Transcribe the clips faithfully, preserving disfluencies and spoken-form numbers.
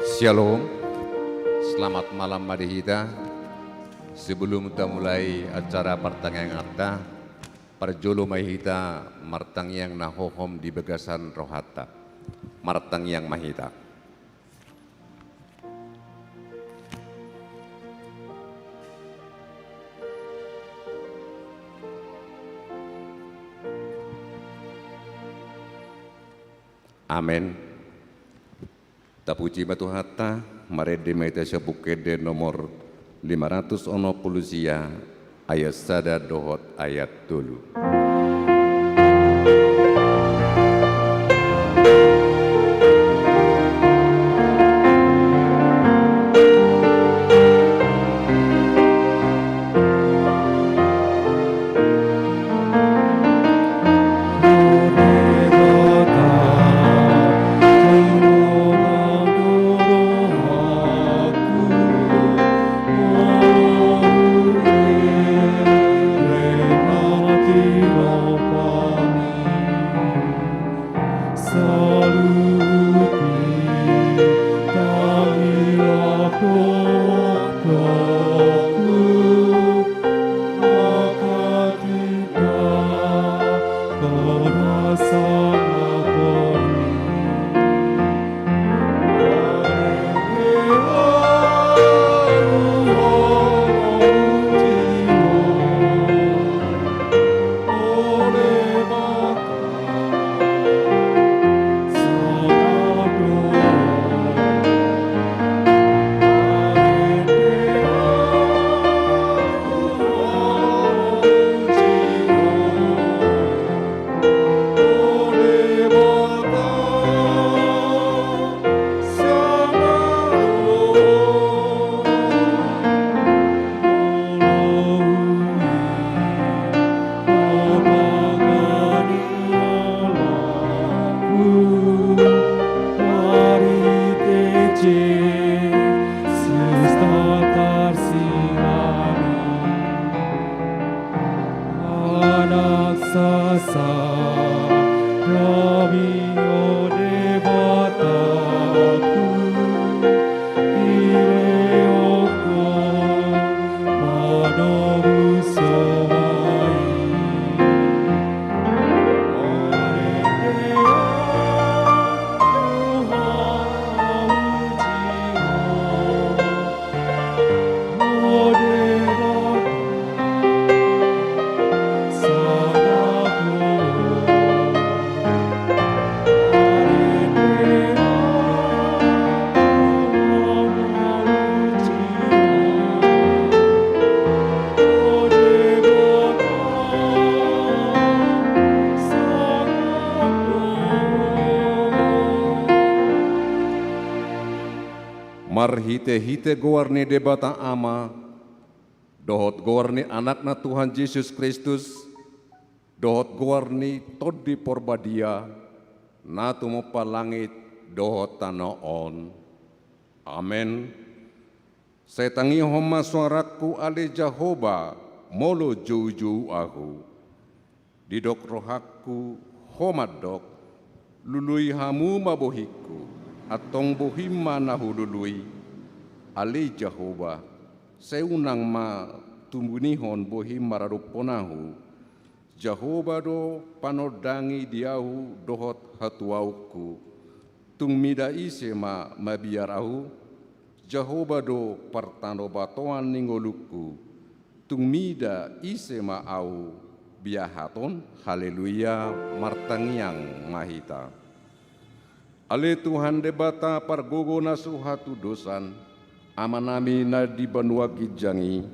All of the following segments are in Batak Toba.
Shalom. Selamat malam ma di hita. Sebelum ta mulai acara partangianganta, parjolo ma hita martangiang na hohom di bagasan rohanta. Martangiang ma hita. Amen. Tapuji ma Tuhanta, marende ma hita sian Buku Ende nomor lima ratus onom pulu sia, ayat sada dohot ayat tolu. Anak sasa, dami o Debataku, dilehon Ho panobus soba i. Marende Ho, hamuji Ho. Marhitehite goar ni Debata Ama, dohot goar ni Anakna Tuhan Jesus Kristus, dohot goar ni Tondi Porbadia, na tumompa langit dohot tano on. Amen. Sai tangihon ma soarangku, ale Jahowa, molo joujou ahu. Didok rohangku, Ho mandok, lului hamu ma bohingku, antong bohim ma na hulului. Ale Jahowa, sai unang ma tumbunihon bohim maradophon ahu. Jahowa do panondangi di ahu dohot hatuaonku. Tung mida ise ma mabiar ahu? Jahowa do partanobatoan ni ngolungku. Tung mida ise ma ahu biahaton? Haleluya, martangiang ma hita. Ale Tuhan Debata pargogo na so hatudosan, Amanami na di banua ginjang i,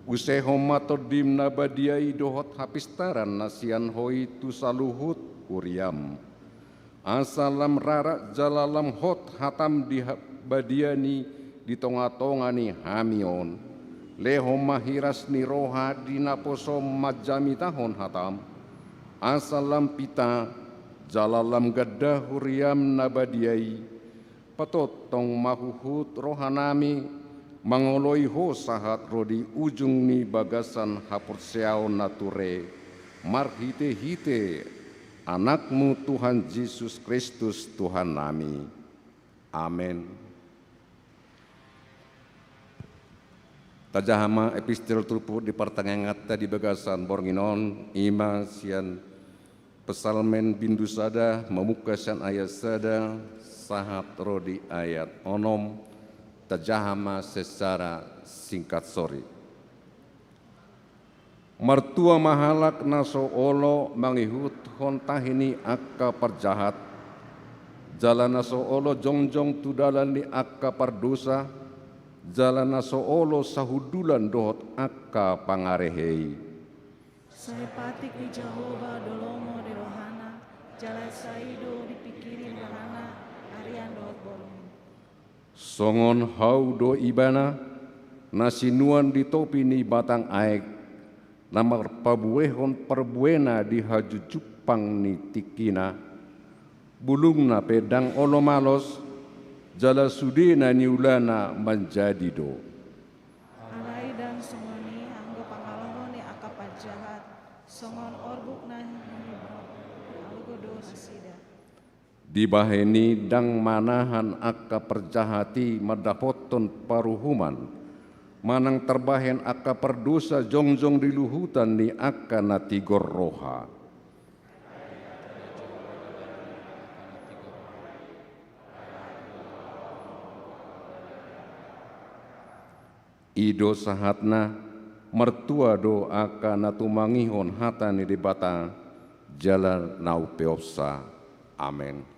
usehon ma Tondim na badia i dohot hapistaran na sian Ho i tu saluhut huriam. Asa lam rarat jala lam hot hatam di ha-, badia ni di tongatonga ni hami on. Lehon ma hiras ni roha di naposom manjamitahon hatam. Asa lam pita, jala lam ganda huriam na badia i. Patongtong ma huhut rohanami mangoloi Ho sahat ro di ujung ni bagasan haporseaon na ture, marhitehite Anakmu Tuhan Jesus Kristus Tuhannami. Amen. Tajaha ma epistel turpuk di partangianganta di bagasan borngin on, i ma sian Psalmen bindu sada, mamungka sian ayat sada sahat ro di ayat onom. Tajaha ma secara singkat sori. Martua ma halak na so olo mangihuthon tahi ni angka parjahat, jala na so olo jongjong tu dalan ni angka pardosa, jala na so olo sahundulan dohot angka pangarehe i. Sai patik ni Jahowa do lomo ni rohana, jala sai do dipingkiri rohana arian dohot borngin. Songon hau do ibana, na sinuan di topi ni batang aek, na marpabuehon parbuena di hajujumpang ni tingkina. Bulungna pe ndang olo malos, jala sude na niulana manjadi do. Alai ndang songon i anggo pangalaho ni angka parjahat, songon orbuk na hiniboan, algo do nasida. Dibahen i ndang manahan angka parjahat i mandapothon paruhuman, manang tarbahen angka pardosa jongjong di luhutan ni angka na tigor roha. I do sahatna. Martua do angka na tumangihon hata ni Debata jala na umpeopsa. Amen.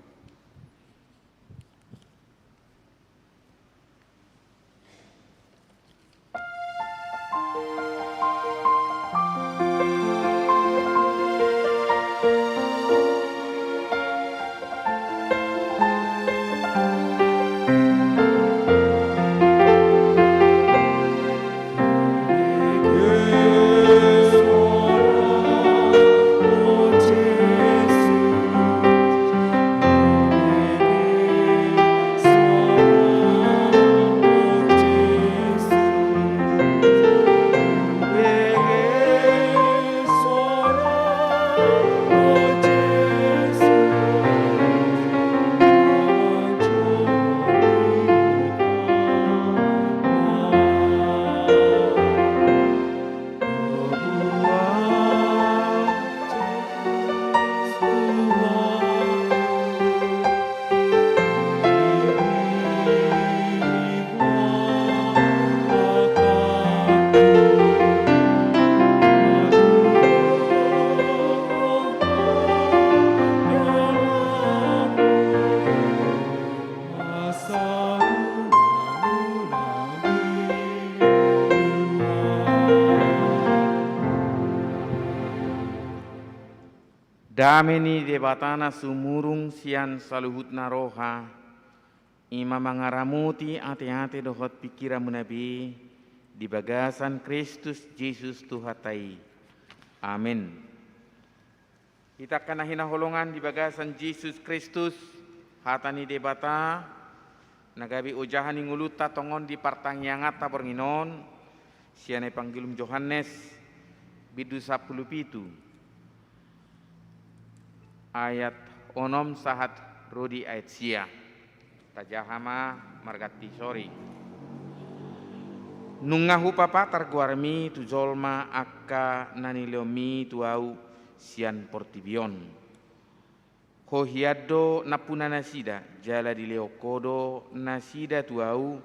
Dame ni Debata na sumurung sian saluhutna roha, i ma mangaramoti ateate dohot pingkiranmuna be di bagasan Kristus Jesus Tuhanta i. Amen. Hita angka na hinaholongan di bagasan Jesus Kristus, hata ni Debata na gabe ojahan ni ngolunta tongon di partangianganta borngin on, sian Evangelium Johannes, bindu sampulu pitu, ayat onom sahat ro di ayat sia. Tajaha ma marganti sori. Nunga hupapatar goarmi tu jolma angka na nilehonmi tu ahu sian portibi on. Ho hian do nampuna nasida, jala dilehon ho do nasida tu ahu,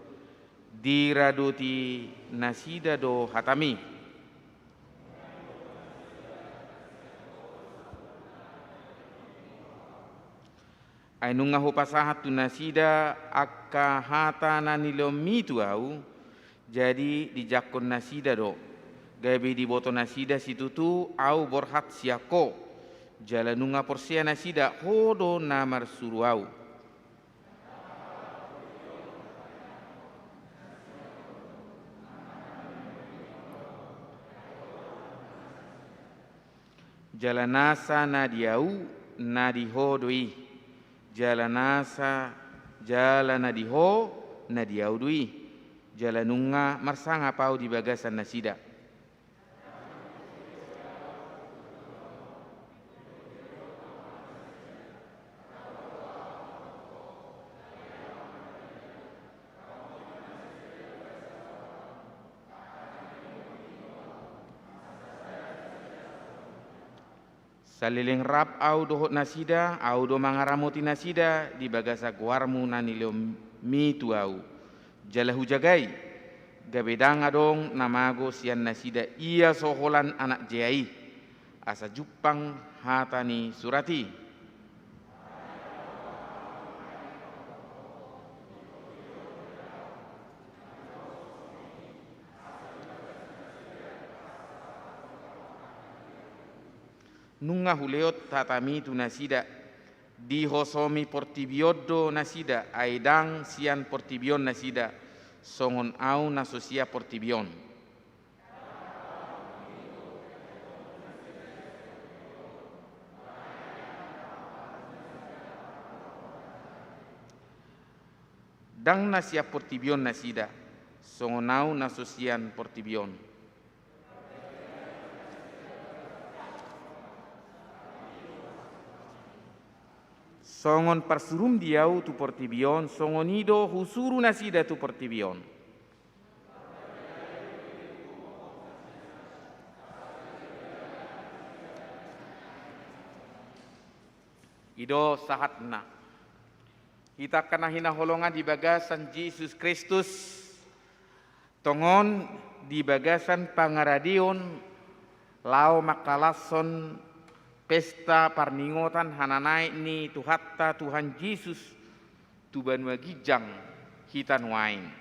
diradoti nasida do hatami. Ai nunga hupasahat tu nasida angka hata na nilehonmi tu ahu, jadi dijangkon nasida do, gabe diboto nasida situtu ahu borhat sian ho, jala nunga porsea nasida ho do na marsuru ahu. Jala nasa na di ahu, na di ho do i. Jala nasa, jala na di ho, na di ahu do i. Jala nunga marsangap ahu di bagasan nasida. Taleleng rap ahu dohot nasida, ahu do mangaramoti nasida di bagasan goarmu na nilehonmi tu ahu. Jala hujagai, gabe ndang adong na mago sian nasida ia so holan anak jea i, asa jumpang hata ni surat i. Nunga hulehon hatami tu nasida, dihosomi portibi on do nasida, ai ndang sian portibi on nasida, songon ahu na so sian portibi on. Ndang na sian portibi on nasida, songon ahu na so sian portibi on. Songon parsurum di ahu tu portibi on, songon i do husuru nasida tu portibi on. I do sahatna. Hita angka na hinaholongan di bagasan Jesus Kristus, tongon di bagasan pangaradeon laho mangkalashon pesta parningotan hananaek ni Tuhanta Tuhan Jesus tu banua ginjang hita nuaeng.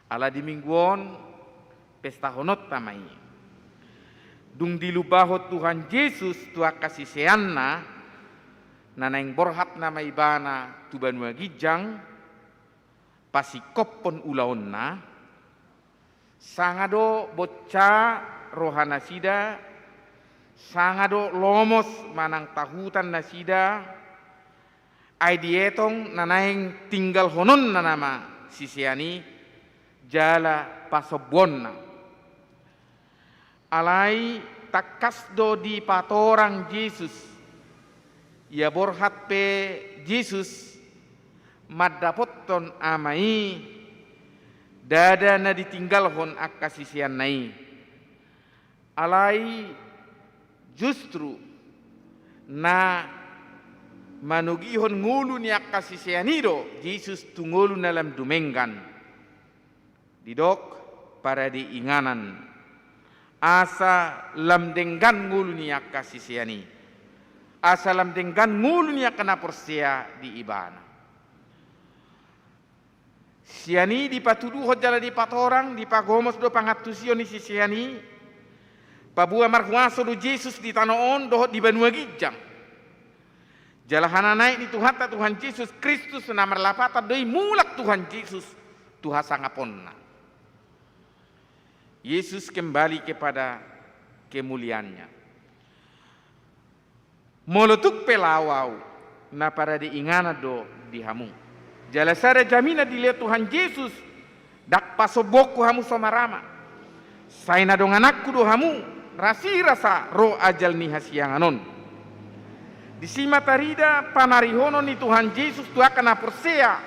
Ala di minggu on, pestahononta ma i. Dung dilumbahon Tuhan Jesus tu angka siseanna, na naeng borhat nama Ibana tu banua ginjang, pasingkophon ulaonna, sanga do bonca rohanasida, sanga do lomos manang tahutan nasida, ai dietong na naeng tinggalhononna nama sisean i jala pasombuonna. Alai tangkas do dipatorang Jesus. Ia borhat pe Jesus mandapothon Ama i, ndada na ditinggalhon angka siseanna i. Alai justru na manogihon ngolu ni angka sisean i do Jesus tu ngolu na lam dumenggan. Didok parade inganan, asa lam denggan ngolu ni angka sisean i, asa lam denggan ngolu ni angka na porsea di Ibana. Sian i dipatuduhon jala dipatorang, dipagomos do pangantusion ni sisean i, paboa marhuaso do Jesus di tano on dohot di banua ginjang. Jala hananaek ni Tuhanta Tuhan Jesus Kristus na marlapatan do i mulak Tuhan Jesus tu hasangaponna. Yesus kembali kepada kemuliaannya. Molo tung pe laho ahu, na parade inganan do di hamu. Jala sada jaminan dilehon Tuhan Jesus, ndang pasombuonku hamu somarama. Sai na dongananku do hamu, rasirasa ro ajal ni hasiangan on. Disi ma tarida panarihonon ni Tuhan Jesus tu angka na porsea,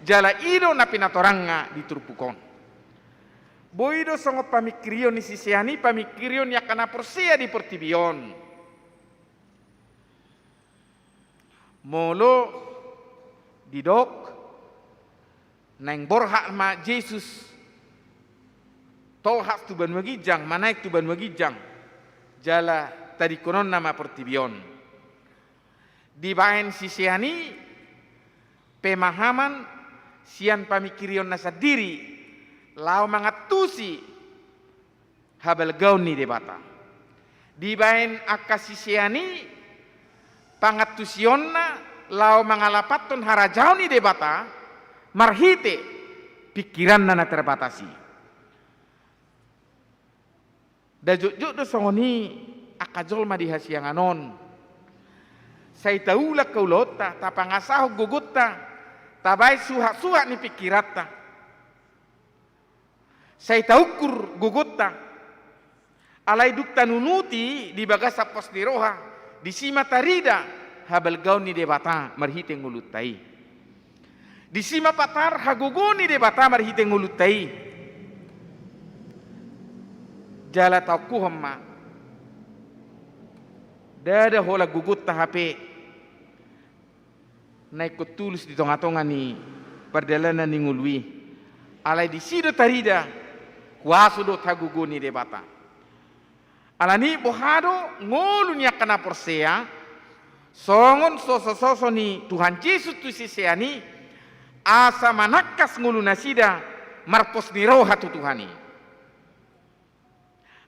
jala i do na pinatorangna di turpuk on. Boi do songon pamingkirion ni sisean i, pamingkirion ni angka na porsea di portibi on. Molo didok, naeng borhat ma Jesus tolhas tu banua ginjang, manaek tu banua ginjang, jala tadingkononna ma portibi on. Dibaen sisean i pemahaman sian pamingkirionna sandiri, laho mangantusi habalgaon ni Debata. Dibaen angka sisean i pangantusionna laho mangalapathon harajaon ni Debata marhite pingkiranna na terbatas i. Nda jotjot do songon i angka jolma di hasiangan on. Sai taula angka ulaonta, tapangasahon gogonta, tabaen suhatsuhat ni pingkiranta. Sai taukur gogonta. Alai dung tanunuti di bagasan pos ni roha, disi ma tarida habalgaon ni Debata marhite ngolunta i. Disi ma patar hagogoon ni Debata marhite ngolunta i. Jala taungkuhon ma. Ndada holan gogonta hape na ingkon tulus di tonga-tonga ni pardalanan ni ngolu i. Alai disi do tarida huaso dohot hagogoon ni Debata. Alani i boha do ngolu ni angka na porsea, songon soso-soso ni Tuhan Jesus tu sisean i, asa manangkas ngolunasida marpos ni roha tu Tuhan i.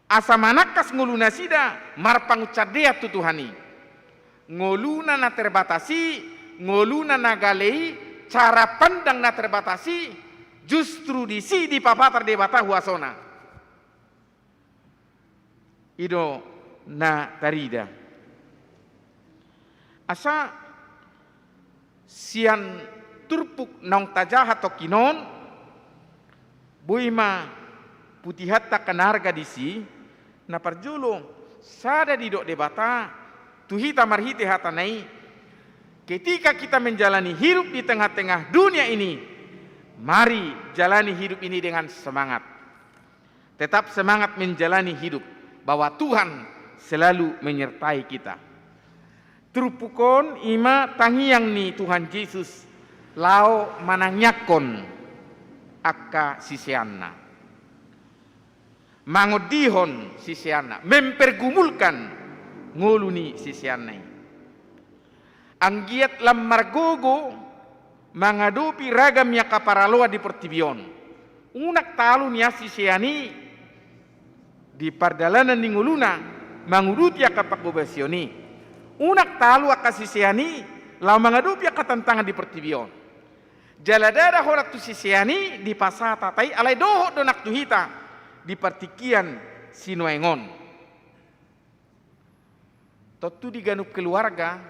Asa manangkas ngolunasida marpangunsandean tu Tuhan i. Ngoluna na terbatas i, ngoluna na gale i, cara pandang na terbatas i, justru disi dipapatar Debata huasona. I do na tarida. Asa sian turpuk naung tajaha tongkin on, boi ma putihanta angka na arga disi. Na parjolo, sada didok Debata tu hita marhite hatana i, ketika kita menjalani hidup di tengah-tengah dunia ini, mari jalani hidup ini dengan semangat. Tetap semangat menjalani hidup, bahwa Tuhan selalu menyertai kita. Turpuk on i ma tangiang ni Tuhan Jesus laho manangiangkon angka siseanna, mangondihon siseanna, mempergumulkan ngolu ni siseanna i. Anggiat lam margogo mangadopi ragam ni angka paraloan di portibi on. Unang talu nian sisean i di pardalanan ni ngoluna manguduti angka panghobasion i. Unang talu angka sisean i laho mangadopi angka tantangan di portibi on. Jala ndada holan tu sisean i dipasahat hata i, alai dohot do nang tu hita di partingkian sinuaeng on. Tontu di ganup keluarga,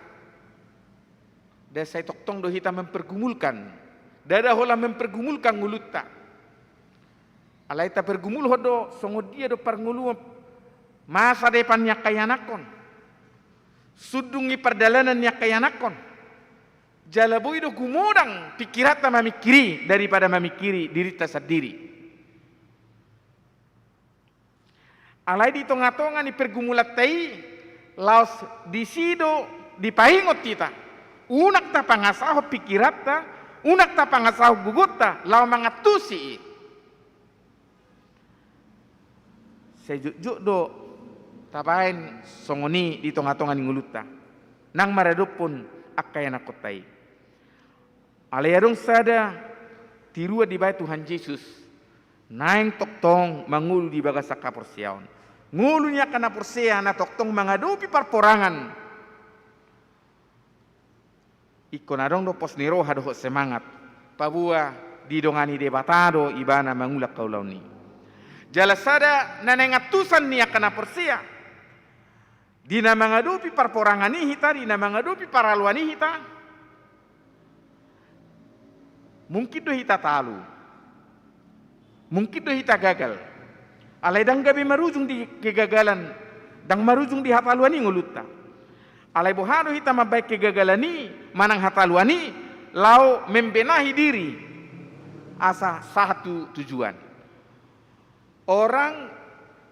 ndada sai tongtong do hita mempergumulkan, ndada holan mempergumulkan ngolunta. Alai tapergumulhon do songon dia do parngoluon masa depan ni angka ianakhon, sundung ni pardalanan ni angka ianakhon. Jala boi do gumodang pingkiranta mamingkiri daripada mamingkiri dirinta sandiri. Alai di tonga-tonga ni pergumulanta i, laos disi do dipaingot hita, unang tapangasahon pingkiranta, unang tapangasahon gogonta laho mangantusi i. Sai jotjot do tabaen songon i di tonga-tonga ni ngolunta, nang maradophon angka ianakhonta i. Alai adong sada tiruan dibaen Tuhan Jesus, naeng tongtong mangolu di bagasan haporseaon. Ngolu ni angka na porsea na tongtong mangadopi parporangan, ingkon adong do pos ni roha dohot semangat, paboa didongani Debata do ibana mangula angka ulaon i. Jala sada na naeng antusan ni angka na porsea, di na mangadopi parporangan i hita, di na mangadopi paraloan i hita, mungkin do hita talu, mungkin do hita gagal. Alai ndang gabe marujung di kegagalan, ndang marujung di hataluan i ngolunta. Alai boha do hita mambaen kegagalan i manang hataluan i laho membenahi diri asa sahat tu tujuan. Orang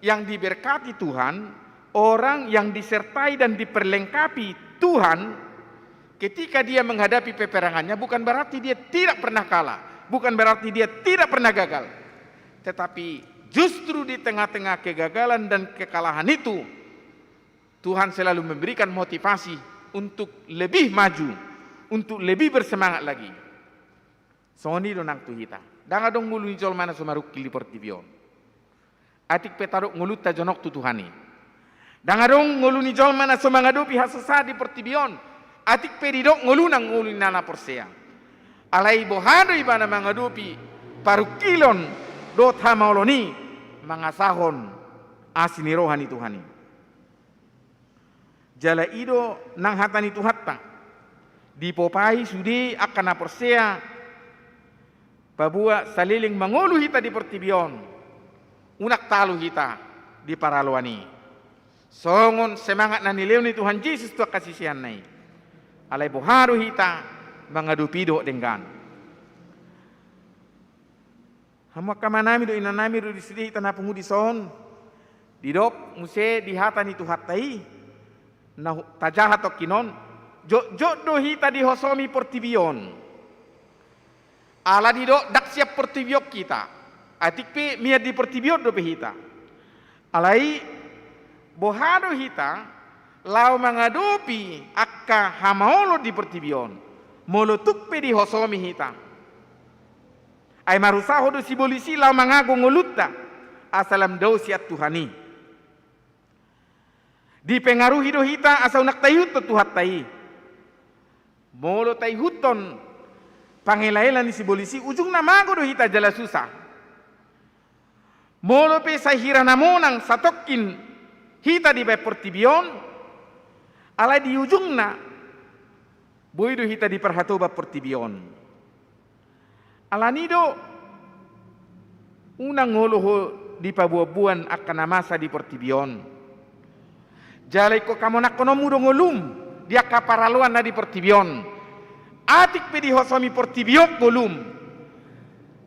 yang diberkati Tuhan, orang yang disertai dan diperlengkapi Tuhan, ketika dia menghadapi peperangannya, bukan berarti dia tidak pernah kalah, bukan berarti dia tidak pernah gagal. Tetapi justru di tengah-tengah kegagalan dan kekalahan itu, Tuhan selalu memberikan motivasi untuk lebih maju, untuk lebih bersemangat lagi. Songon i do nang tu hita. Ndang adong ngolu ni jolma na so marungkil di portibi on, atik pe tadok ngolunta jonok tu Tuhan i. Ndang adong ngolu ni jolma na so mangadopi hasusaan di portibi on, atik pe didok ngoluna ngolu ni na porsea. Alai boha do ibana mangadopi parungkilon dohot hamaolon i, mangasahon asi ni roha ni Tuhan i. Jala i do nang hata ni Tuhanta, dipopai sude angka na porsea, paboa saleleng mangolu hita di portibi on, unang talu hita di paraloan i. Songon semangat na nilehon ni Tuhan Jesus tu angka siseanna i. Alai boha do hita mangadopi dohot denggan. Hamu angka amanami dohot inanami, ro di sude hita na pungu dison, didok muse di hata ni Tuhanta i, Na hu-, tajaha tongkin on, jotjot do hita dihosomi portibi on. Ala didok ndang sian portibi on hita, atik pe mian di portibi on dope hita. Alai, boha do hita laho mangadopi angka hamaolon di portibi on, molo tung pe dihosomi hita? Ai marusaho do sibolis i laho mangago ngolunta, asa lam dao sian Tuhan i. Dipengaruhi do hita asa unang taihuthon Tuhanta i. Molo taihuthon pangelaela ni sibolis i, ujungna mago do hita jala susa. Molo pe sai hira na monang satongkin hita dibaen portibi on, alai di ujungna boi do hita diparhatoban portibi on. Alani do, unang olo ho dipaboanboan angka na masa di portibi on. Jala ingkon hamonangkononmu do ngolum di angka paraloan na di portibi on. Atik pe dihosomi portibi on ngolum,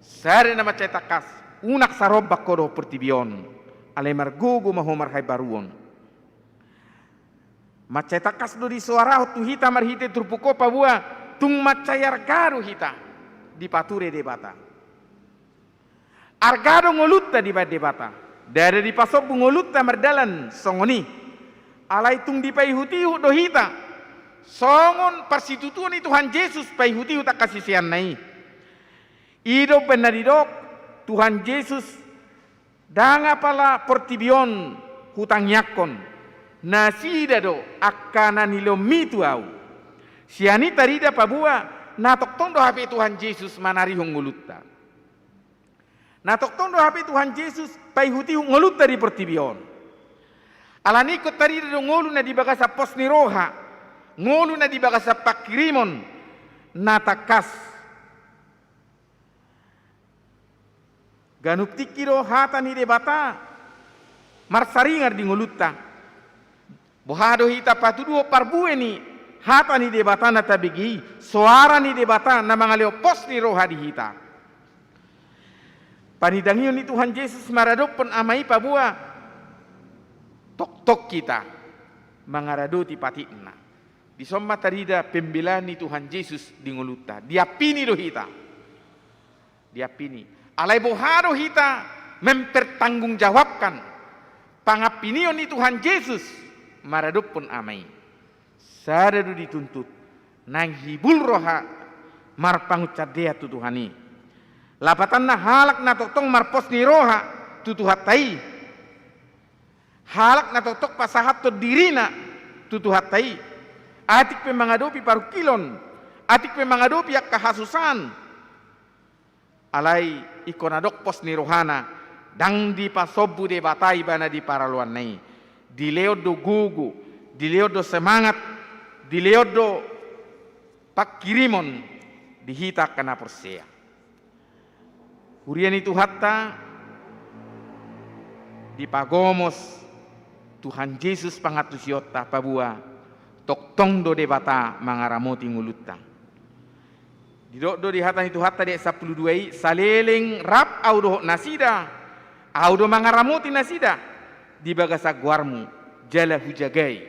sada na mansai tangkas, unang sarombak ho dohot portibi on. Alai margogo ma ho marhaimbaruon. Mansai tangkas do disoarahon tu hita marhite turpuk on paboa tung mansai arga do hita dipature Debata. Arga do ngolunta dibaen Debata. Ndada dipasombu ngolunta mardalan songon i. Alai tung dipaihutihut do hita songon parsitutuon ni Tuhan Jesus paihutihut angka siseanna i. I do umbahen na didok Tuhan Jesus, ndang apala portibi on hutangiangkon, nasida do angka na nilehonmi tu ahu. Sian i tarida paboa na tongtong do hape Tuhan Jesus manarihon ngolunta. Na tongtong do hape Tuhan Jesus paihutihut ngolunta di portibi on. Alani ingkon tarida do ngolu na di bagasan pos ni roha, ngolu na di bagasan pangkirimon na tangkas. Ganup tingki do hata ni Debata marsaringar di ngolunta. Boha do hita patuduhon parbue ni hata ni Debata na tabege i, soara ni Debata na mangalehon pos ni roha di hita. Panidangion ni Tuhan Jesus maradophon Ama i paboa tongtong hita mangaradoti patikna. Dison ma tarida pembelaan ni Tuhan Jesus di ngolunta. Diampini do hita. Diampini. Alai boha do hita mempertanggungjawabkan pangampinion ni Tuhan Jesus maradophon Ama i? Sada do dituntut, naeng hibul roha marpangunsandean tu Tuhan i. Lapatanna halak na tongtong marpos ni roha tu Tuhanta i. Halak na tongtong pasahathon dirina tu Tuhanta i. Atik pe mangadopi parungkilon, atik pe mangadopi angka hasusaan. Alai ingkon adong pos ni rohana, ndang dipasombu Debata ibana di paraloanna i. Dilehon do gogo, dilehon do semangat, dilehon do pangkirimon di hita angka na porsea. Huria ni Tuhanta, dipagomos Tuhan Jesus pangantusionta paboa tongtong do Debata mangaramoti ngolunta. Didok do di hata ni Tuhanta di ayat sampulu dua i, saleleng rap ahu dohot nasida, ahu do mangaramoti nasida di bagasan goarmu, jala hujagai.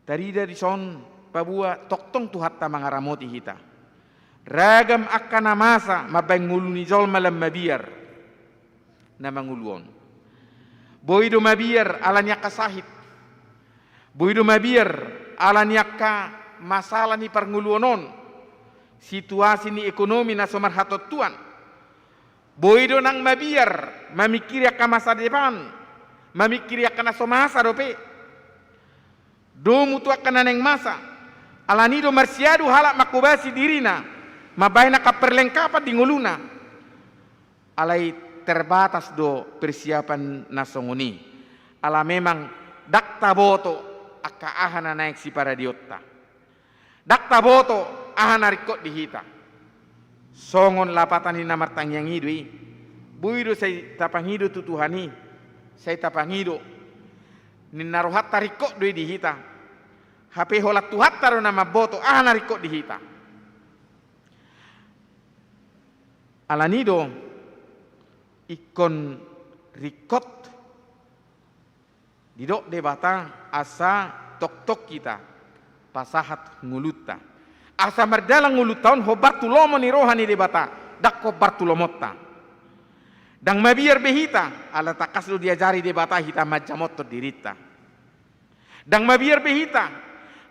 Tarida dison paboa tongtong Tuhanta mangaramoti hita. Ragam angka na masa mambaen ngolu ni jolma lam mabiar na mangolu on. Boi do mabiar ala ni angka sahit. Boi do mabiar ala ni angka masalah ni parngoluon on. Situasi ni ekonomi na so marhatontuan. Boi do nang mabiar mamingkiri angka masa depan, mamingkiri angka na so masa dope. Domu tu angka na naeng masa. Alani do marsiadu halak manghobasi dirina, mambaen angka perlengkapan di ngoluna. Alai terbatas do persiapan na songon i. Ala memang ndang taboto angka aha na naeng siparadeonta. Ndang taboto aha na ringkot di hita. Songon lapatan ni na martangiang i do i. Boi do sai tapangido tu Tuhan i. Sai tapangido. Ninna rohanta ringkot do i di hita. Hape holan Tuhanta do na mamboto aha na ringkot di hita. Alani do ingkon ringkot Didok Debata asa tongtong hita pasahat ngolunta. Asa mardalan ngolunta on hombar tu lomo ni roha ni Debata, ndang hombar tu lomonta. Ndang mabiar be hita, ala tangkas do diajari Debata hita manjamothon dirinta. Ndang mabiar be hita,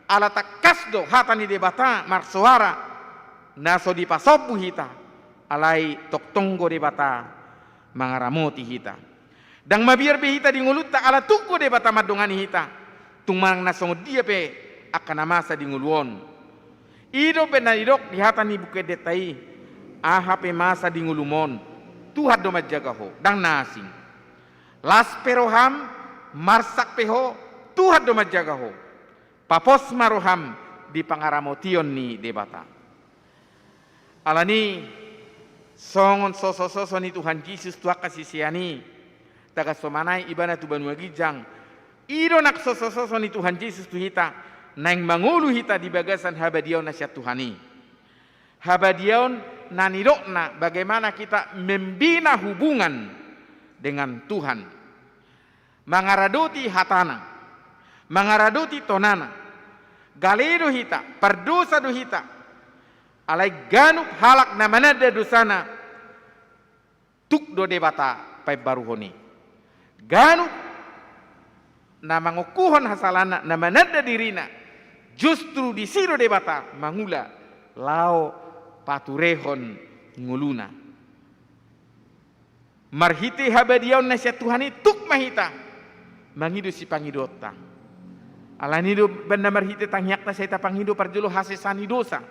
ala tangkas do hata ni Debata marsoara, na so dipasombu hita, alai tongtong do Debata mangaramoti hita. Ndang mabiar be hita di ngolunta, ala tung do Debata mandongani hita, tung manang na songon dia pe angka na masa di ngolu on. I do umbahen na nidok di hata ni Buku Endenta i, aha pe masa di ngolum on, Tuhan do manjaga ho, ndang na asing. Las pe roham, marsak pe ho, Tuhan do manjaga ho. Papos ma roham di pangaramotion ni Debata. Alani, songon sosososo ni Tuhan Jesus tu angka sisean i, tagan somanai ibana tu banua ginjang, i do nang sosososo ni Tuhan Jesus tu hita, naeng mangolu hita di bagasan habadiaon na sian Tuhan i. Habadiaon na nidokna bagaimana kita membina hubungan dengan Tuhan. Mangaradoti hatana, mangaradoti tonana. Gale do hita, pardosa do hita. Alai ganup halak na mananda dosana, tuk do Debata paimbaruhon i. Ganup na mangokuhon hasalaanna, na mananda dirina, justru disi do Debata mangula laho paturehon ngoluna. Marhite habadiaon na sian Tuhan i tuk ma hita mangido sipangidoonta. Alani do umbahen na marhite tangiangta sai tapangido parjolo hasesaan ni dosa.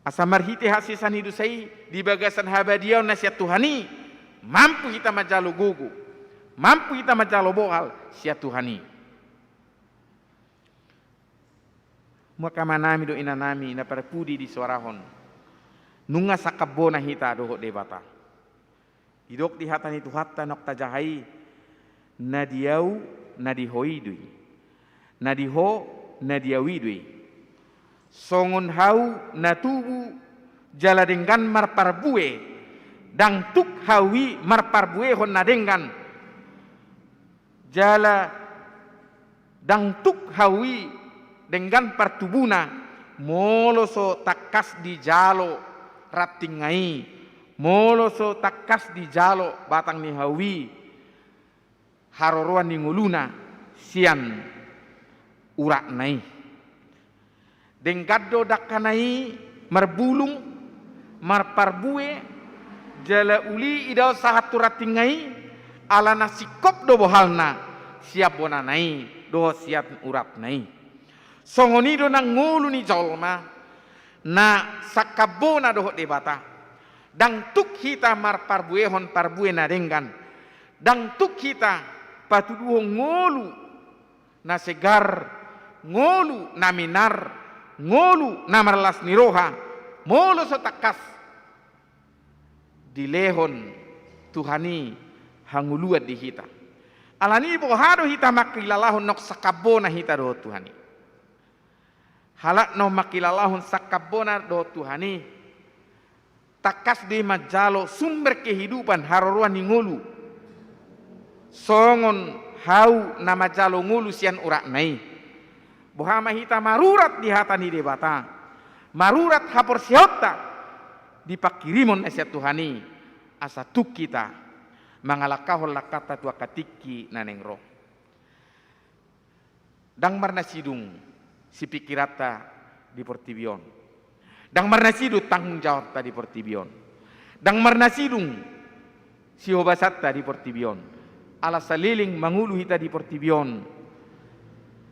Asa marhite hasesaan ni dosa i di bagasan habadiaon na sian Tuhan i, mampu hita manjalo gogo, mampu hita manjalo bohal sian Tuhan i. Angka amanami dohot inanami na parpudi di soarahon, nunga sangkap bona hita dohot Debata. Didok di hata ni Tuhanta naung tajaha i, na di ahu, na di ho i do i. Na di ho, na di ahu i do i. Songon hau na tubu jala denggan marparbue, ndang tuk hau i marparbuehon na denggan. Jala ndang tuk hau i denggan partubuna, molo so tangkas dijalo rantingna i, molo so tangkas dijalo batang ni hau i, haroroan ni ngoluna sian uratna i. Denggan do dangkana i marbulung, marparbue, jala uli idaon sahat tu rantingna i, alana singkop do bohalna sian bonana i dohot sian uratna i. Songon i do nang ngolu ni jolma na sangkap bona dohot Debata. Ndang tuk hita marparbuehon parbue na denggan. Ndang tuk hita patuduhon ngolu na segar, ngolu na minar, ngolu na marlas ni roha, molo so tangkas dilehon Tuhan i hangoluan di hita. Alani boha do hita mangkilalahon naung sangkap bona hita dohot Tuhan i? Halak naung mangkilalahon sangkap bona dohot Tuhan i, tangkas do i manjalo sumber kehidupan, haroroan ni ngolu. Songon hau na manjalo ngolu sian uratna i. Boha ma hita marurat di hata ni Debata, marurat haporseaonta di pangkirimon na sian Tuhan i, asa tuk hita mangalangkahon langkanta tu angka tingki na naeng ro. Ndang marnasidung sipingkiranta di portibi on. Ndang marnasidung tanggung jawabta di portibi on. Ndang marnasidung sihobasanta di portibi on. Ala saleleng mangolu hita di portibi on,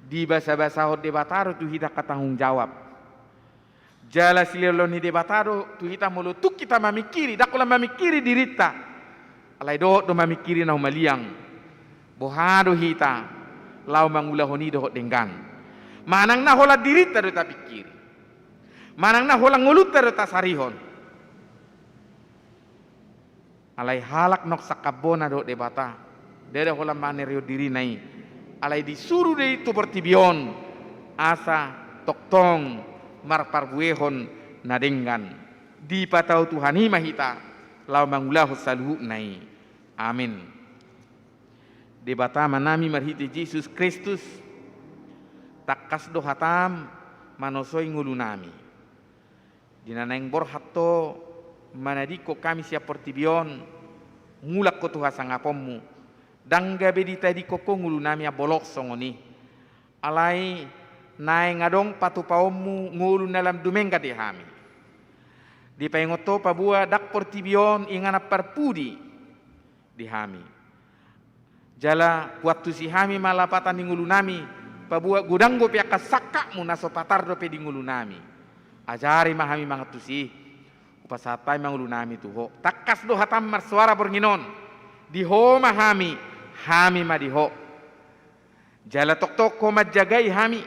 dibasabasahon Debata do tu hita angka tanggung jawab. Jala silehonlehon ni Debata do tu hita molo tuk hita mamingkiri, ndang holan mamingkiri dirinta, alai dohot do mamingkiri na humaliang. Boha do hita laho mangulahon i dohot denggan? Manang na holan dirinta do tapingkiri, manang na holan ngolunta do tasarihon. Alai halak naung sangkap bona dohot Debata, ndada holan manerehon dirina i. Alai disuru do i tu portibi on, asa tongtong marparbuehon na denggan. Dipatau Tuhan i ma hita laho mangulahon saluhutna i. Amin. Debata Amanami marhite Jesus Kristus, tangkas do hataM manosoi ngolunami. Di na naeng borhat Ho manadingkon hami sian portibi on, mulak Ho tu hasangaponMu, ndang gabe ditadingkon Ho ngolunami ambolong songon i. Alai naeng adong patupaonMu ngolu na lam dumenggan di hami. Dipaingot Ho paboa ndang portibi on inganan parpudi di hami. Jala huantusi hami ma lapatan ni ngolunami, paboa godang dope angka sangkapMu na so patar dope di ngolunami. Ajari ma hami mangantusi. Hupasahat hami ma ngolunami tu Ho. Tangkas do hataM marsoara borngin on. Di Ho ma hami, hami ma di Ho. Jala tongtong Ho manjagai hami.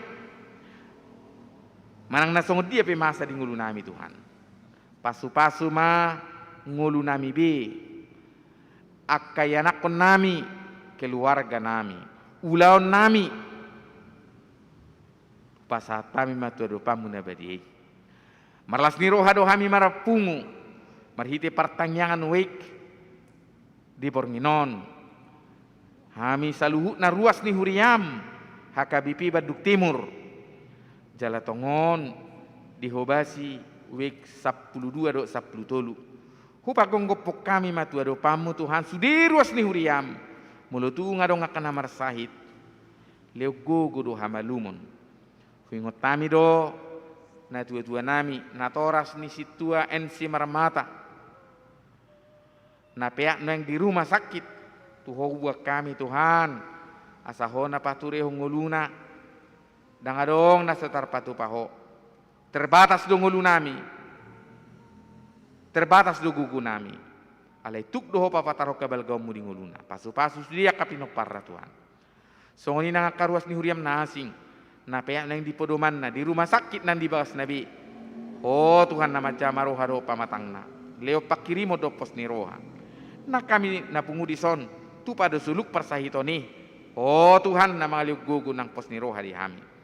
Manang na songon dia pe masa di ngolunami, Tuhan, pasupasu ma ngolunami be, angka ianakkonnami, keluarganami, ulaonnami. Pasahat hami ma tu adopanMu na badia i. Marlas ni roha do hami marpungu marhite partangiangan wijk di borngin on. Hami saluhutna ruas ni huriaM, H K B P Bandung Timur. Jala tongon dihobasi wijk sampulu dua dohot sampulu tolu. Hupagomgophon hami ma tu adopanMu, Tuhan, sude ruas ni huriaM. Molo tung adong angka na marsahit, lehon gogo dohot hamalumon. Huingot hami do natuatuanami, natoras ni sintua N C Marmata, na peak nuaeng di rumah sakit. Tu Ho huboan hami, Tuhan, asa Ho na paturehon ngoluna. Ndang adong na so tarpatupa Ho. Terbatas do ngolunami. Terbatas do gogonami. Alai tuk do Ho papatarhon habalgaonMu di ngoluna. Pasupasu sude angka pinomparna, Tuhan. Songon i nang angka ruas ni huriaM na asing, na peak naeng di podomanna, di rumah sakit nang di bagasna be. Ho Tuhan na manjama roha dohot pamatangna, lehon panghirimon dohot pos ni roha. Nang hami na pungu dison, tupa do suluk parsahiton i. Ho Tuhan na mangalehon gogo nang pos ni roha di hami.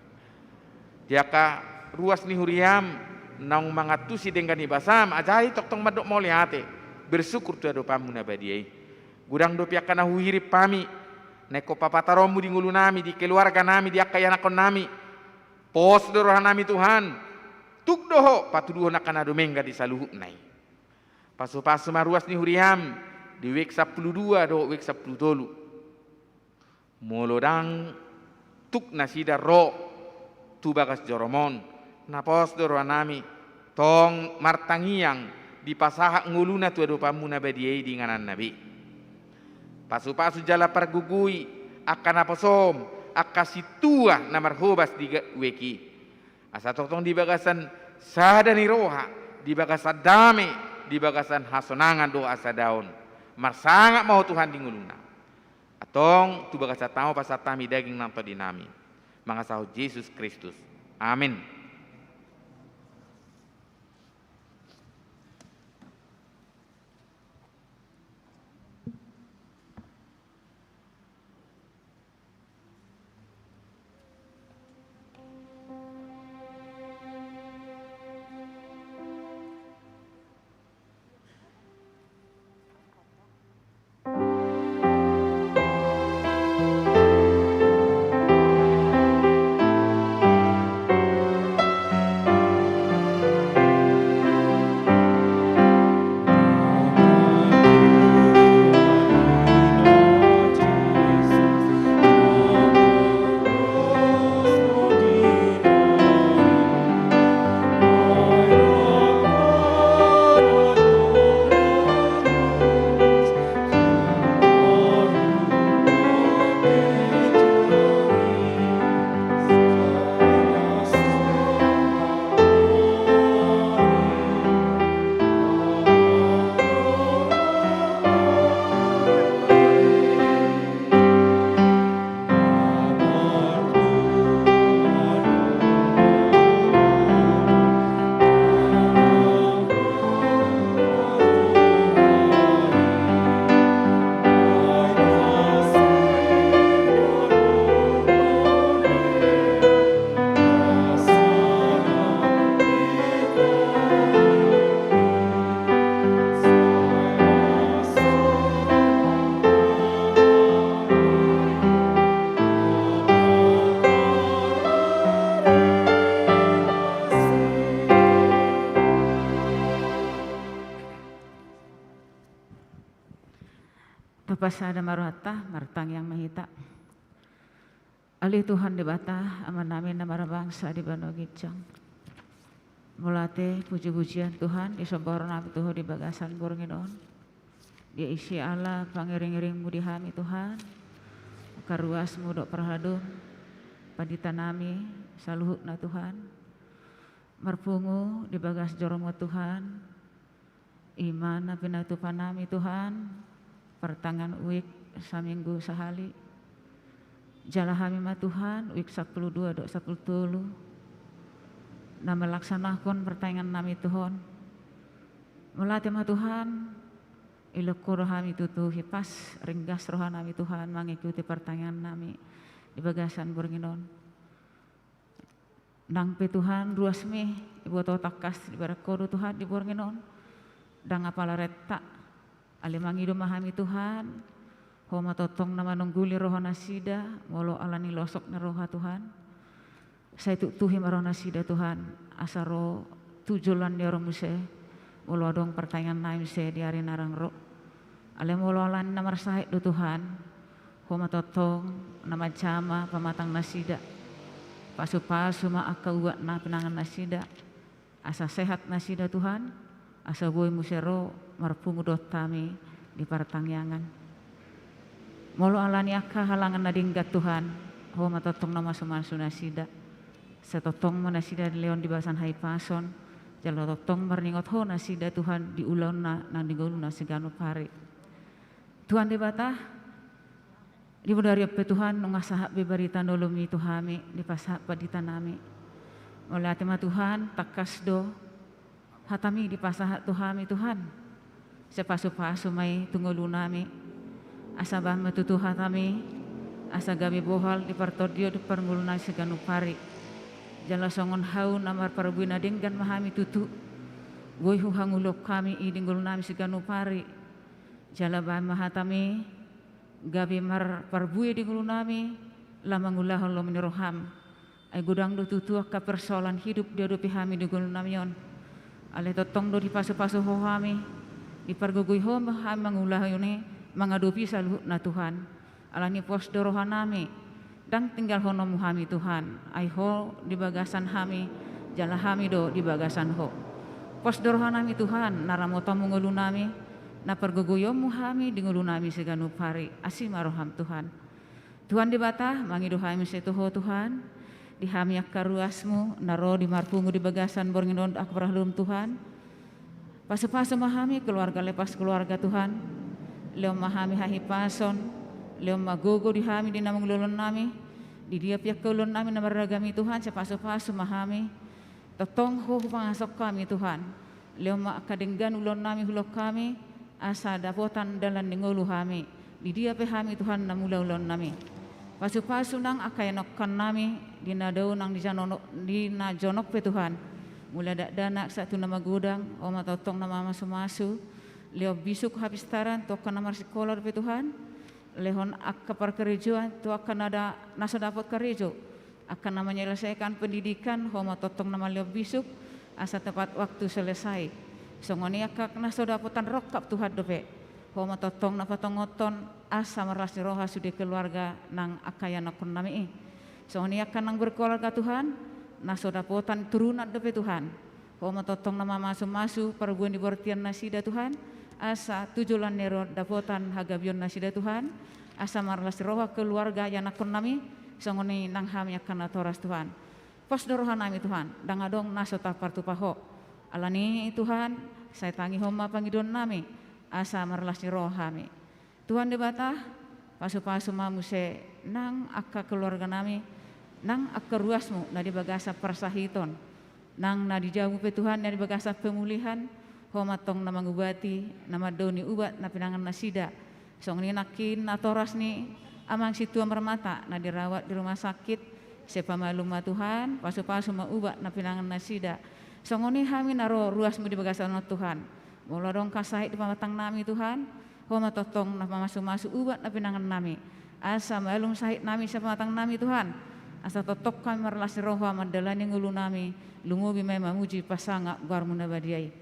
Di angka ruas ni huriaM naung mangantusi denggan ni basaM, ajari tongtong mandok mauliate, bersyukur tu adopanMu na badia i. Godang dope angka na huhirim hami, na ingkon papataronMu di ngolunami, di keluarganami, di angka ianakkonnami. Pos do rohanami, Tuhan. Tuk do Ho patuduhon angka na dumenggan di saluhutna i. Pasupasu ma ruas ni huriaM di wijk sampulu dua dohot wijk sampulu tolu. Molo ndang tuk nasida ro tu bagas jorom on, na pos do rohanami, tong martangiang dipasahat ngoluna tu adopanMu na badia i di ingananna be. Pasupasu jala pargogoi angka naposoM, angka sintua na marhobas di ga-, wijk i. Asa tongtong di bagasan sada ni roha, di bagasan dame, di bagasan hasonangan dohot hasadaon. Marsangap ma Ho Tuhan di ngoluna. Antong tu bagasan tano pasahat hami daging nang tondinami. Mangasahon Jesus Kristus. Amen. Pasada ma rohanta, martangiang ma hita. Ale Tuhan Debata, Amanami na marbangsa di banua ginjang. Mauliate, puji-pujian Tuhan, disomba rohanami tu Ho di bagasan borngin on. Dia isi ala pangiring-iringmu di hami Tuhan, karuasmu dohot parhalado, panditanami, saluhutna Tuhan. Marpungu di bagas joromu Tuhan, ima na pinatupanami Tuhan, partangiangan uik saminggu sahali. Jala hami ma Tuhan, uik sampulu dua dohot sampulu tolu. Na malaksanahon partangiangannami Tuhan. Mauliate ma Tuhan, ilehon Ho do hami tutu hipas, ringgas rohanami Tuhan, mangikuti partangiangannami di bagasan borngin on. Nang pe Tuhan, ruasmi, iboto tangkas dibereng Ho do Tuhan di borngin on. Ndang apala renta, ale mangido ma hami Tuhan, Ho ma tongtong na manungguli roha nasida, molo ala ni losok ni roha Tuhan. Sai tuktuhi ma roha nasida Tuhan, asa ro tu joloan ni ari muse, molo adong partangiangannami muse di ari na rang ro. Ale molo ala ni na marsahit do Tuhan, Ho ma tongtong na manjama pamatang nasida. Pasu-pasu ma angka ubat na pinangan nasida. Asa sehat nasida Tuhan, asa boi muse ro marpungu dohot hami di partangiangan. Molo ala ni angka halangan na denggan Tuhan, Ho ma tongtong na masu-masu nasida. Sai tongtong ma nasida dilehon di bagasan hahipason, jala tongtong marningot Ho nasida Tuhan di ulaonna nang di ngoluna siganup ari. Tuhan Debata, di bodari on pe Tuhan, nunga sahat be barita na olomi tu hami, dipasahat panditanami. Mauliate ma Tuhan, tangkas do hatami dipasahat tu hami Tuhan. Sai pasu-pasu ma i tu ngolunami. Asa bahen ma tutu hatami, asa gabe bohal di partondion dohot parngoluon nami siganup ari. Jala songon hau na marparbue na denggan ma hami tutu. Boi huhangoluhon hami i di ngolunami siganup ari. Jala bahen ma hatami, gabe marparbue di ngolunami, laho mangulahon lomo ni roham. Ai godang do tutu angka persoalan hidup diadopi hami di ngolunami on. Alai tongtong do dipasu-pasu Ho hami, dipargogoi Ho ma hami mangulahon i, mangadopi saluhutna Tuhan. Ala ni pos do rohanami, ndang tinggalhononmu hami Tuhan, ai Ho di bagasan hami, jala hami do di bagasan Ho. Pos do rohanami Tuhan, na ramotonmu ngolunami, na pargogoionmu hami di ngolunami siganup ari, asi ma roham Tuhan. Tuhan Debata, mangido hami muse tu Ho Tuhan, di hami angka ruasmu, na ro di marpungu di bagasan borngin on angka parhalom Tuhan. Pasu-pasu ma hami keluarga lepas keluarga Tuhan. Lehon ma hami hahipason, lehon ma gogo di hami di na mangula ulaonnami. Di dia pe angka ulaonnami na marragam i Tuhan, sai pasu-pasu ma hami. Tongtong Ho hupangasahon hami Tuhan. Lehon ma angka denggan ulaonnami hulehon hami, asa dapotan dalan ni ngolu hami. Di dia pe hami Tuhan na mangula ulaonnami. Pasu-pasu nang angka ianakkonnami, di na dao nang di janono-, di na jonok pe Tuhan. Mulai dakdanak sahat tu na magodang, Ho ma tongtong na mamasu-masu. Lehon bisuk hapistaran tu angka na marsikola dope Tuhan. Lehon angka parkarejoan tu angka na da-, na so dapot karejo. Angka na menyelesaikan pendidikan, Ho ma tongtong na mangalehon bisuk, asa tepat waktu selesai. Songon i angka na so dapotan rongkap Tuhan dope. Ho ma tongtong na patongothon, asa marlas ni roha sude keluarga nang angka ianakkonnami i. Songon i angka nang berkeluarga Tuhan, na so dapotan turunan dope Tuhan. Ho ma tongtong na mamasu-masu parbue ni bortian nasida Tuhan, asa tu joloan ni ari on dapotan hagabeon nasida Tuhan, asa marlas ni roha keluarga ianakkonnami, songon i nang hami angka natoras Tuhan. Pos do rohanami Tuhan, ndang adong na so tapartupa Ho. Ala ni i Tuhan, sai tangihon ma pangidoannami, asa marlas ni roha hami. Tuhan Debata, pasu-pasu ma muse nang angka keluarganami, nang angka ruasmu na di bagasan parsahiton, nang na di jabu pe Tuhan na di bagasan pemulihan, Ho ma tongtong na mangubati, na mandaoni ubat na pinangan nasida. Songon i nangkin natoras ni Amang Sintua Marmata na dirawat di rumah sakit, sai pamalum ma Tuhan, pasu-pasu ma ubat na pinangan nasida. Songon i hami na ro ruasmu di bagasan on Tuhan. Molo adong angka sahit di pamatangnami Tuhan, Ho ma tongtong na mamasu-masu ubat na pinangannami. Asa malum sahitnami sian pamatangnami Tuhan. Asa tongtong hami marlas ni roha mandalani ngolunami, lumobi ma i mamuji pasangap goarmu na badia i.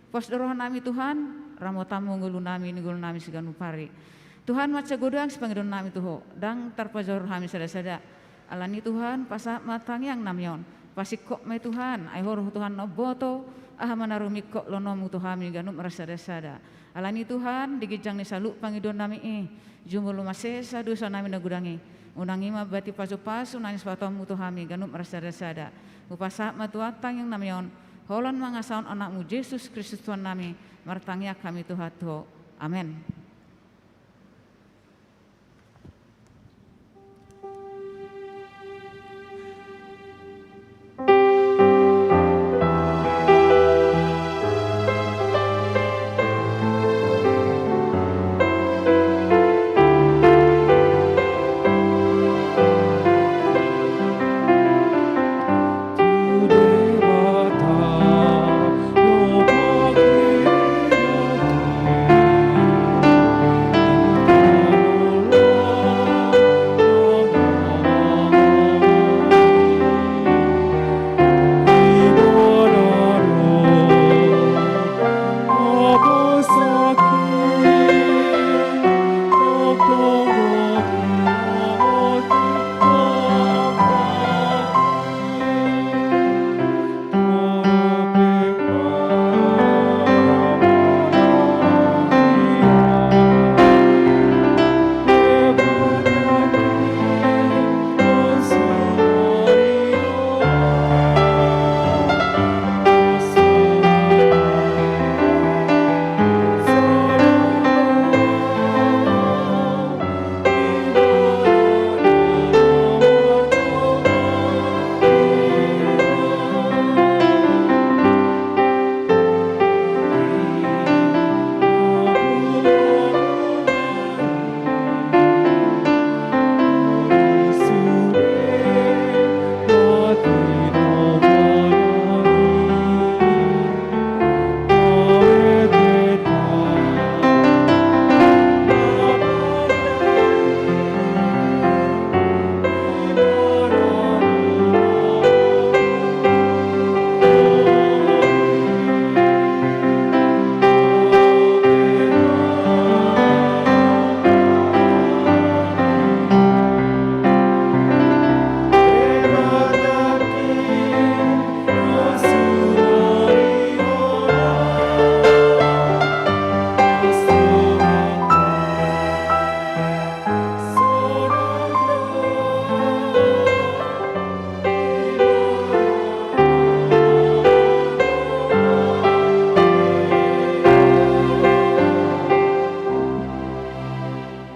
Pos do rohanami Tuhan, ramotanmu ngolunami, di ngolunami siganup ari. Tuhan, mansai godang sipangidoonnami tu Ho, ndang tarpasaor hami sada-sada. Alani i Tuhan, pasahat ma tangiangnami on. Pasingkop ma i Tuhan, ai Ho do Tuhan na umboto aha ma na rumingkot loanonmu tu hami ganup marsada-sada. Alani i Tuhan, di ginjang ni saluhut pangidoannami i, jumolo ma sesa dosanami na godang i. Unang i mambati pasu-pasu nang sipatonmu tu hami ganup marsada-sada. Hupasahat ma Tuhan tangiangnami on, holan mangasahon Anakmu Jesus Kristus Tuhannami, martangiang hami tu Ho. Amen.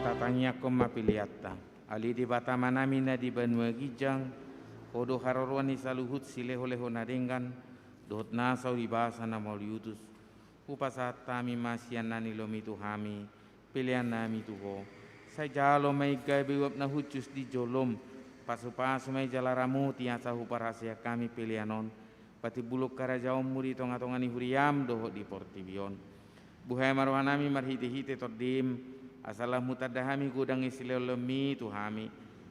Tatangiangkon ma peleanta. Ale Debata Amanami na di banua ginjang, Ho do haroroan ni saluhut silehon-lehon na denggan, dohot nasa huribasa na mauliutus. Hupasahat hami ma sian na niloami tu hami, peleannami tu Ho. Sai jalo ma i gabe uap na hushus di jolom, pasu-pasu ma i jala ramoti asa huparhaseang hami pelean on patimbulhon harajaonmu di tonga-tonga ni huriam dohot di portibi on. Buhai ma rohanami marhite-hite Tondim, asa lam hutanda hami godang ni silehon-lehonmi tu hami,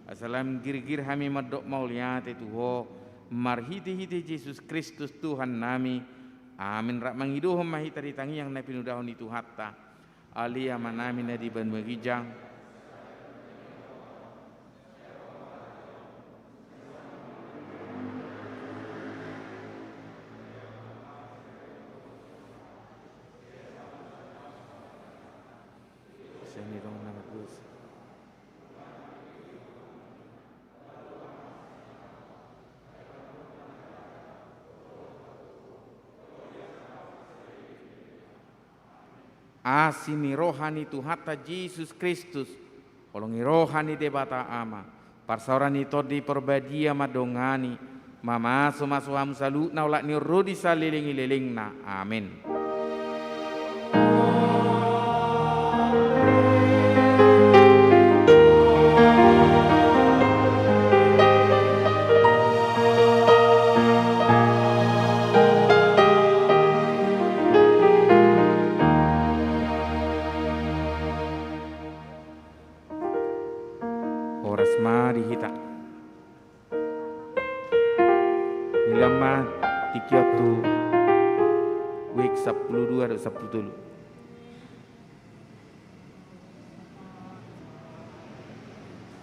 asa lam girgir hami mandok mauliate tu Ho, marhite-hite Jesus Kristus Tuhannami. Amin. Rap mangidohon ma hita di tangiang na pinudahon ni Tuhanta. Ale Amanami na di banua ginjang. Asi ni roha ni Tuhanta Jesus Kristus, holong ni roha ni Debata Ama, parsaoran ni Tondi Parbadia mandongani, mamasu-masu hamu saluhutna olat ni on ro di salelenglelengna. Amen. Horas ma di hita. Dilehon ma tingki on tu wijk sampulu dua dohot sampulu tolu.